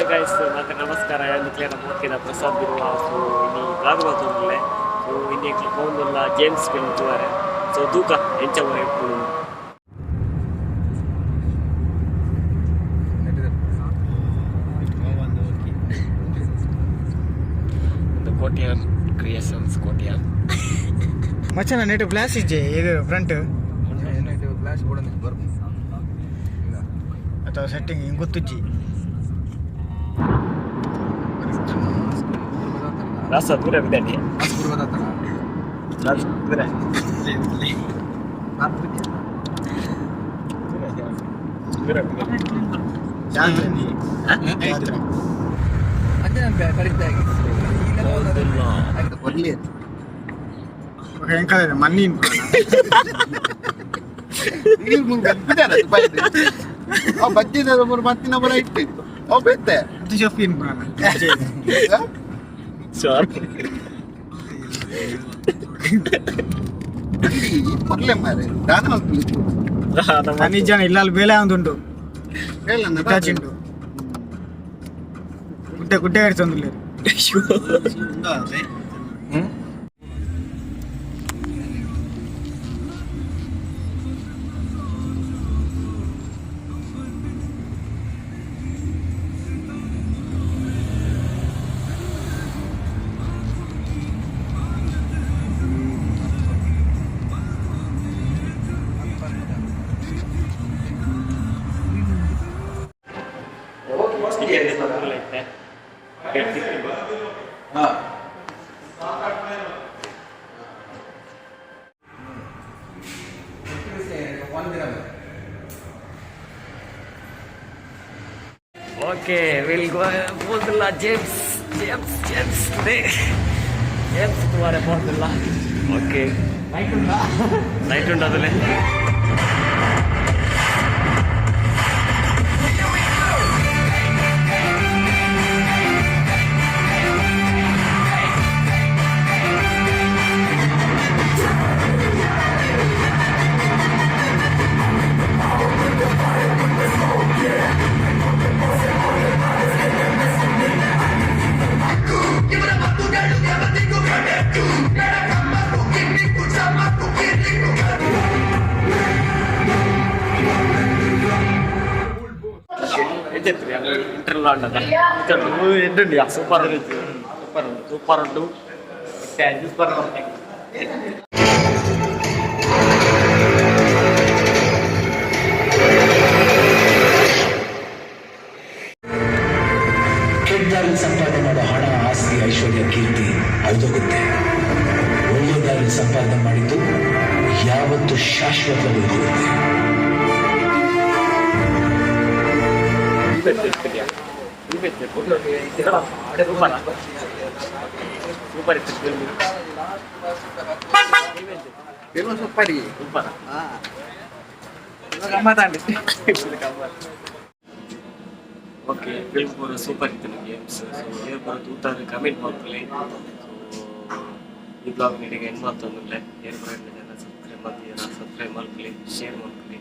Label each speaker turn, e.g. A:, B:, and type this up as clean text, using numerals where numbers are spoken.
A: Hi guys, ಮತ್ತೆ ನಮಸ್ಕಾರ. ನಿಕ್ಲೆನ ಮೋಕೆದ ಪ್ರಸಾದ್ ಬಿರುವ. ಸೊ ಇನಿ ವ್ಲಾಗ್ ಮಲ್ತೊಂದುಲ್ಲೆ. ಸೊ ಇನಿ ಎಂಕ್ಲು ಪೋವೊಂದುಲ್ಲ ಜೇಮ್ಸ್ ಫಿಲ್ಮ್ ತೂವರೆ. ಸೊ ತೂಕ ಎಂಚ ಪೂರ ಇಪ್ಪುಂಡು. ಒಂದು ಕೋಟ್ಯಾನ್ ಕ್ರಿಯೇಷನ್ಸ್, ಕೋಟ್ಯಾನ್.
B: ಮಚ್ಚನ ನೆಟ್ ಫ್ಲಾಶ್ ಇಜ್ಜೆ ಇದು ಫ್ರಂಟ್
C: ಫ್ಲಾಶ್ ಬೋರ್ಡ್ ಬರ್ಬೋದು.
B: ಅಥವಾ ಸೆಟ್ಟಿಂಗ್ ಹಿಂಗೆ ಗೊತ್ತುಜ್ಜಿ.
A: ರಾಸ ದೂರ ಬಿದ್ದಾಡಿ. ದೂರ ದೂರ.
B: ಜಾತ್ರೆ ಜಾತ್ರೆ.
C: ಅದೇ ನಾನು ಕಡಿತ. ಬರ್ಲಿ.
B: ಹೆಂಗ್ ಮನ್ನಿ.
C: ಬಜ್ಜಿದ ಮತ್ತಿನ ಬರ ಇಟ್ಟು ಅವ್ ಬೆತ್ತೆ.
B: ಶಫೀನ್.
A: ಶೋರ್.
C: ಬರ್ಲೆ ಮಾರೆ ದಾನ.
B: ನಿಜ ಇಲ್ಲ, ಅಲ್ಲಿ ಬೇಲೆ ಒಂದುಂಟು ಹಿಟಾಚಿ ಉಂಟು. ಗುಡ್ಡೆ ಗುಡ್ಡೆ ಕಡಿತೊಂದಿಲ್ಲ.
A: ಓಕೆ, will go ಪೋಂದುಲ್ಲ James James James today. James ತೂವರೆ ಪೋಂದುಲ್ಲ. ಓಕೆ, ಲೈಟ್ ಉಂಟು ಅದಲ್ಲೇ. ಇಂಟರ್ನಲ್ ಸೂಪರ್ ಸೂಪರ್ ಸೂಪರ್ ಉಂಟು. ಸೂಪರ್.
D: ಕೆಟ್ಟ ಸಂಪಾದನೆ ಮಾಡೋ ಹಣ, ಆಸ್ತಿ, ಐಶ್ವರ್ಯ, ಕೀರ್ತಿ ಅಳಿದೋಗುತ್ತೆ. ಒಳ್ಳೆ ದಾರಿ ಸಂಪಾದನೆ ಮಾಡಿದ್ದು ಯಾವತ್ತು ಶಾಶ್ವತವಾಗಿ ಉಳಿಯುತ್ತೆ.
A: ಸೂಪರ್ ಸೂಪರ್ ಇತ್ತು film.
C: Film super.
A: Super.
C: ಗಮ್ಮತ್ತಾಂಡಿ.
A: ಓಕೆ, ಫಿಲ್ಮ್ ಪೂರ ಸೂಪರ್ ಇತ್ತು ಗೇಮ್ಸ್. ಸೊ ಏರ್ ಪೂರ ತೂತಾದ್ ಕಮೆಂಟ್ ಮಲ್ಪುಲೆ. ಸೊ ಈ ವ್ಲಾಗ್ ನಿಡೆಗ್ ಎಂಡ್ ಮಲ್ತೊಂದುಲ್ಲೆ. ಏರ್ ಪೂರ ಜನ ಸಬ್ಸ್ಕ್ರೈಬ್ ಮಲ್ತಿಯರ ಸಬ್ಸ್ಕ್ರೈಬ್ ಮಲ್ಪುಲೆ, ಶೇರ್ ಮಲ್ಪುಲೆ.